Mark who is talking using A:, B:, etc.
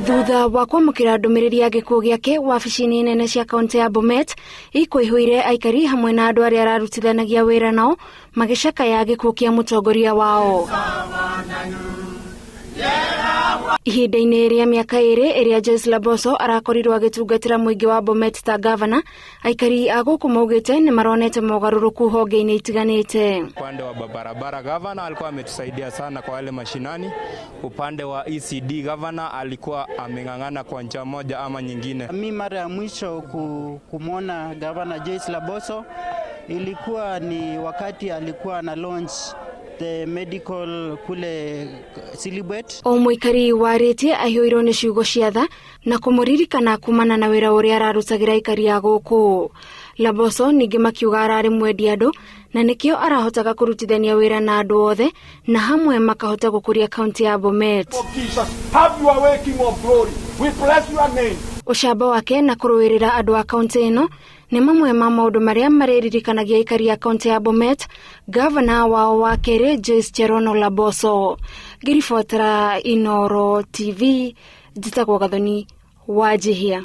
A: Thutha wa kwamũkĩra ndũmĩrĩri ya gĩkuũ gĩake, wabici-inĩ nene cia kaunti ya Bomet ikũihũire aikari hamwe na andũ arĩa ararutithanagia wĩra nao magĩcakaya gĩkuũ kĩa mũtongoria wao. Ihinda-inĩ rĩa mĩaka 2 ĩrĩa Joyce Laboso arakorirwo agĩtungatĩra mũingĩ wa Bomet ta gavana, aikari a gũkũ maugĩte nĩ maronete mogarũrũku honge-inĩ itiganĩte.
B: Upande wa barabara, gavana alikuwa ametusaidia sana kwa wale mashinani. Upande wa ECD, gavana alikuwa ameng'ang'ana kwa njia moja ama nyingine.
C: Mi mara ya mwisho kumwona Gavana Joyce Laboso ilikuwa ni wakati alikuwa na launch the medical kule Silibwet.
A: O mũikari warĩtie aihũirwo nĩ ciugo cia tha na kũmũririkana kumana na wĩra ũrĩa ararutagĩra aikari a gũkũ. Laboso ningĩ makiuga ararĩ mwendi andũ na nĩkĩo arahotaga kũrutithania wĩra na andũ othe na hamwe makahota gũkũria kaunti ya Bomet. Ũcamba wake na kũrũĩrĩra andũ a kaunti ĩno nĩ mamwe ma maũndũ marĩa marĩririkanagia aikari a kaunti ya Bomet gavana wao wa kerĩ Joyce Cherono Laboso. Ngĩribotera Inooro TV, njĩtagwo Gathoni Wanjihia.